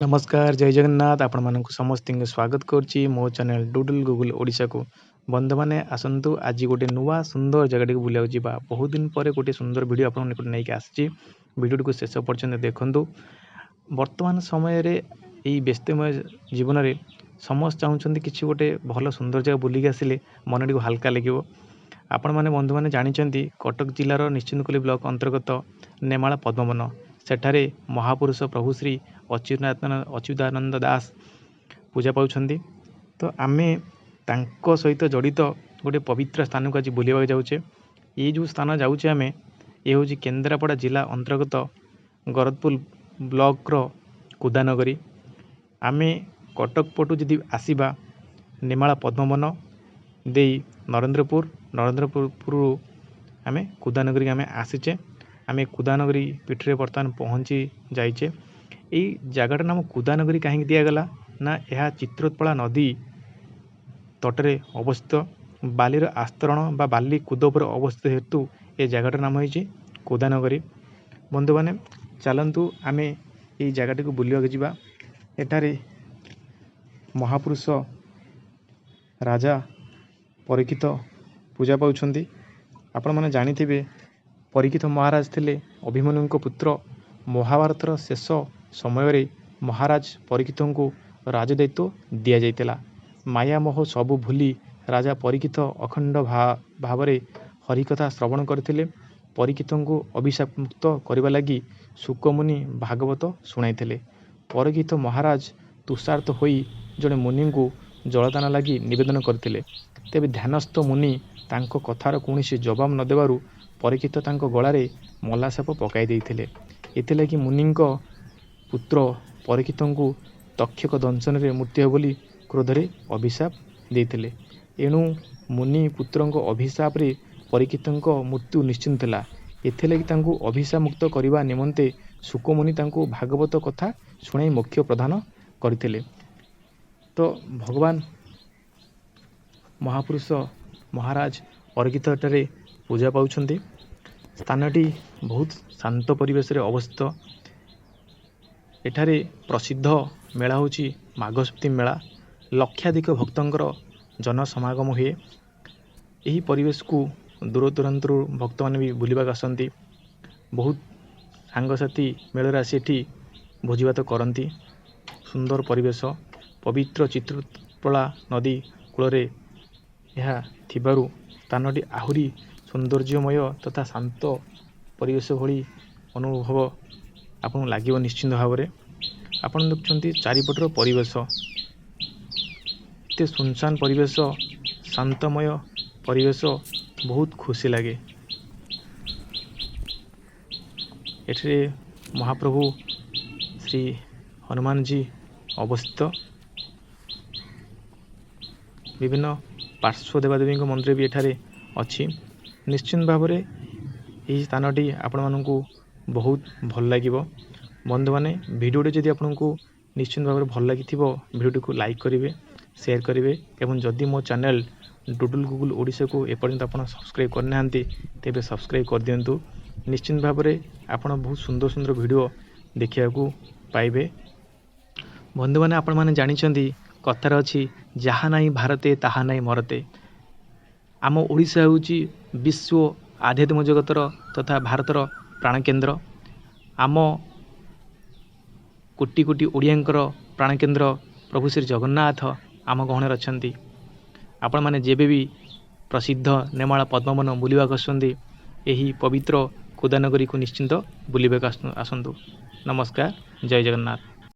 ନମସ୍କାର, ଜୟ ଜଗନ୍ନାଥ। ଆପଣମାନଙ୍କୁ ସମସ୍ତଙ୍କୁ ସ୍ୱାଗତ କରୁଛି ମୋ ଚ୍ୟାନେଲ୍ ଡୁଡୁଲ୍ ଗୁଗୁଲ୍ ଓଡ଼ିଶାକୁ। ବନ୍ଧୁମାନେ, ଆସନ୍ତୁ ଆଜି ଗୋଟେ ନୂଆ ସୁନ୍ଦର ଜାଗାଟିକୁ ବୁଲିବାକୁ ଯିବା। ବହୁତ ଦିନ ପରେ ଗୋଟେ ସୁନ୍ଦର ଭିଡ଼ିଓ ଆପଣଙ୍କ ନିକଟକୁ ନେଇକି ଆସିଛି। ଭିଡ଼ିଓଟିକୁ ଶେଷ ପର୍ଯ୍ୟନ୍ତ ଦେଖନ୍ତୁ। ବର୍ତ୍ତମାନ ସମୟରେ ଏଇ ବ୍ୟସ୍ତମୟ ଜୀବନରେ ସମସ୍ତେ ଚାହୁଁଛନ୍ତି କିଛି ଗୋଟେ ଭଲ ସୁନ୍ଦର ଜାଗା ବୁଲିକି ଆସିଲେ ମନଟିକୁ ହାଲକା ଲାଗିବ। ଆପଣମାନେ ବନ୍ଧୁମାନେ ଜାଣିଛନ୍ତି, କଟକ ଜିଲ୍ଲାର ନିଶ୍ଚିନ୍ତକୋଇଲି ବ୍ଲକ ଅନ୍ତର୍ଗତ ନେମାଳ ପଦ୍ମବନ, ସେଠାରେ ମହାପୁରୁଷ ପ୍ରଭୁ ଶ୍ରୀ ଅଚ୍ୟୁତାନନ୍ଦ ଦାସ ପୂଜା ପାଉଛନ୍ତି। ତ ଆମେ ତାଙ୍କ ସହିତ ଜଡ଼ିତ ଗୋଟେ ପବିତ୍ର ସ୍ଥାନକୁ ଆଜି ବୁଲିବାକୁ ଯାଉଛେ। ଏଇ ଯେଉଁ ସ୍ଥାନ ଯାଉଛେ ଆମେ, ଏ ହେଉଛି କେନ୍ଦ୍ରାପଡ଼ା ଜିଲ୍ଲା ଅନ୍ତର୍ଗତ ଗରଦପୁର ବ୍ଲକର କୁଦାନଗରୀ। ଆମେ କଟକ ପଟୁ ଯଦି ଆସିବା, ନେମାଳ ପଦ୍ମବନ ଦେଇ ନରେନ୍ଦ୍ରପୁର, ନରେନ୍ଦ୍ରପୁରରୁ ଆମେ କୁଦାନଗରୀ ଆମେ ଆସିଛେ। ଆମେ କୁଦାନଗରୀ ପୀଠରେ ବର୍ତ୍ତମାନ ପହଞ୍ଚି ଯାଇଛେ। ଏଇ ଜାଗାଟାର ନାମ କୁଦାନଗରୀ କାହିଁକି ଦିଆଗଲା ନା, ଏହା ଚିତ୍ରୋତ୍ପଳା ନଦୀ ତଟରେ ଅବସ୍ଥିତ। ବାଲିର ଆସ୍ତରଣ ବା ବାଲି କୁଦ ଉପରେ ଅବସ୍ଥିତ ହେତୁ ଏ ଜାଗାଟାର ନାମ ହେଇଛି କୁଦାନଗରୀ। ବନ୍ଧୁମାନେ, ଚାଲନ୍ତୁ ଆମେ ଏଇ ଜାଗାଟିକୁ ବୁଲିବାକୁ ଯିବା। ଏଠାରେ ମହାପୁରୁଷ ରାଜା ପରୀକ୍ଷିତ ପୂଜା ପାଉଛନ୍ତି। ଆପଣମାନେ ଜାଣିଥିବେ, ପରୀକ୍ଷିତ ମହାରାଜ ଥିଲେ ଅଭିମନ୍ୟୁଙ୍କ ପୁତ୍ର। ମହାଭାରତର ଶେଷ ସମୟରେ ମହାରାଜ ପରୀକ୍ଷିତଙ୍କୁ ରାଜଦାୟିତ୍ୱ ଦିଆଯାଇଥିଲା। ମାୟାମୋହ ସବୁ ଭୁଲି ରାଜା ପରୀକ୍ଷିତ ଅଖଣ୍ଡ ଭାବରେ ହରିକଥା ଶ୍ରବଣ କରିଥିଲେ। ପରୀକ୍ଷିତଙ୍କୁ ଅଭିଶାପ ମୁକ୍ତ କରିବା ଲାଗି ଶୁକମୁନି ଭାଗବତ ଶୁଣାଇଥିଲେ। ପରୀକ୍ଷିତ ମହାରାଜ ତୁଷାର୍ଥ ହୋଇ ଜଣେ ମୁନିଙ୍କୁ ଜଳଦାନ ଲାଗି ନିବେଦନ କରିଥିଲେ। ତେବେ ଧ୍ୟାନସ୍ଥ ମୁନି ତାଙ୍କ କଥାର କୌଣସି ଜବାବ ନ ଦେବାରୁ ପରୀକ୍ଷିତ ତାଙ୍କ ଗଳାରେ ମଲାସାପ ପକାଇ ଦେଇଥିଲେ। ଏଥିଲାଗି ମୁନିଙ୍କ ପୁତ୍ର ପରୀକ୍ଷିତଙ୍କୁ ତକ୍ଷକ ଦଂଶନରେ ମୃତ୍ୟୁ ହେବ ବୋଲି କ୍ରୋଧରେ ଅଭିଶାପ ଦେଇଥିଲେ। ଏଣୁ ମୁନି ପୁତ୍ରଙ୍କ ଅଭିଶାପରେ ପରୀକ୍ଷିତଙ୍କ ମୃତ୍ୟୁ ନିଶ୍ଚିନ୍ତ ଥିଲା। ଏଥିଲାଗି ତାଙ୍କୁ ଅଭିଶାପ ମୁକ୍ତ କରିବା ନିମନ୍ତେ ଶୁକମୁନି ତାଙ୍କୁ ଭାଗବତ କଥା ଶୁଣାଇ ମୋକ୍ଷ ପ୍ରଦାନ କରିଥିଲେ। ତ ଭଗବାନ ମହାପୁରୁଷ ମହାରାଜ ପରୀକ୍ଷିତ ଏଠାରେ ପୂଜା ପାଉଛନ୍ତି। ସ୍ଥାନଟି ବହୁତ ଶାନ୍ତ ପରିବେଶରେ ଅବସ୍ଥିତ। ଏଠାରେ ପ୍ରସିଦ୍ଧ ମେଳା ହେଉଛି ମାଘ ସପ୍ତମୀ ମେଳା। ଲକ୍ଷାଧିକ ଭକ୍ତଙ୍କର ଜନସମାଗମ ହୁଏ। ଏହି ପରିବେଶକୁ ଦୂର ଦୂରାନ୍ତରୁ ଭକ୍ତମାନେ ବି ବୁଲିବାକୁ ଆସନ୍ତି। ବହୁତ ସାଙ୍ଗସାଥି ମେଳରେ ଆସି ଏଠି ଭୋଜିଭାତ କରନ୍ତି। ସୁନ୍ଦର ପରିବେଶ, ପବିତ୍ର ଚିତ୍ରୋତ୍ପଳା ନଦୀ କୂଳରେ ଏହା ଥିବାରୁ ସ୍ଥାନଟି ଆହୁରି ସୌନ୍ଦର୍ଯ୍ୟମୟ ତଥା ଶାନ୍ତ ପରିବେଶ ଭଳି ଅନୁଭବ ଆପଣଙ୍କୁ ଲାଗିବ ନିଶ୍ଚିନ୍ତ ଭାବରେ। ଆପଣ ଦେଖୁଛନ୍ତି ଚାରିପଟର ପରିବେଶ, ଏତେ ସୁନସାନ ପରିବେଶ, ଶାନ୍ତମୟ ପରିବେଶ, ବହୁତ ଖୁସି ଲାଗେ। ଏଠିରେ ମହାପ୍ରଭୁ ଶ୍ରୀ ହନୁମାନଜୀ ଅବସ୍ଥିତ। ବିଭିନ୍ନ ପାର୍ଶ୍ୱ ଦେବାଦେବୀଙ୍କ ମନ୍ଦିର ବି ଏଠାରେ ଅଛି। ନିଶ୍ଚିନ୍ତ ଭାବରେ ଏହି ସ୍ଥାନଟି ଆପଣମାନଙ୍କୁ ବହୁତ ଭଲ ଲାଗିବ। ବନ୍ଧୁମାନେ, ଭିଡ଼ିଓଟି ଯଦି ଆପଣଙ୍କୁ ନିଶ୍ଚିନ୍ତ ଭାବରେ ଭଲ ଲାଗିଥିବ, ଭିଡ଼ିଓଟିକୁ ଲାଇକ୍ କରିବେ, ସେୟାର କରିବେ ଏବଂ ଯଦି ମୋ ଚ୍ୟାନେଲ୍ ଡୁଡୁଲ୍ ଗୁଗୁଲ୍ ଓଡ଼ିଶାକୁ ଏପର୍ଯ୍ୟନ୍ତ ଆପଣ ସବସ୍କ୍ରାଇବ୍ କରିନାହାନ୍ତି, ତେବେ ସବସ୍କ୍ରାଇବ୍ କରିଦିଅନ୍ତୁ। ନିଶ୍ଚିନ୍ତ ଭାବରେ ଆପଣ ବହୁତ ସୁନ୍ଦର ସୁନ୍ଦର ଭିଡ଼ିଓ ଦେଖିବାକୁ ପାଇବେ। ବନ୍ଧୁମାନେ, ଆପଣମାନେ ଜାଣିଛନ୍ତି, କଥାରେ ଅଛି, ଯାହା ନାହିଁ ଭାରତେ ତାହା ନାହିଁ ମରତେ। ଆମ ଓଡ଼ିଶା ହେଉଛି ବିଶ୍ୱ ଆଧ୍ୟାତ୍ମିକ ଜଗତର ତଥା ଭାରତର ପ୍ରାଣକେନ୍ଦ୍ର। ଆମ କୋଟି କୋଟି ଓଡ଼ିଆଙ୍କର ପ୍ରାଣକେନ୍ଦ୍ର ପ୍ରଭୁ ଶ୍ରୀ ଜଗନ୍ନାଥ ଆମ ଗହଣରେ ଅଛନ୍ତି। ଆପଣମାନେ ଯେବେ ବି ପ୍ରସିଦ୍ଧ ନେମାଳ ପଦ୍ମବନ ବୁଲିବାକୁ ଆସୁଛନ୍ତି, ଏହି ପବିତ୍ର କୁଦାନଗରୀକୁ ନିଶ୍ଚିନ୍ତ ବୁଲିବାକୁ ଆସନ୍ତୁ। ନମସ୍କାର, ଜୟ ଜଗନ୍ନାଥ।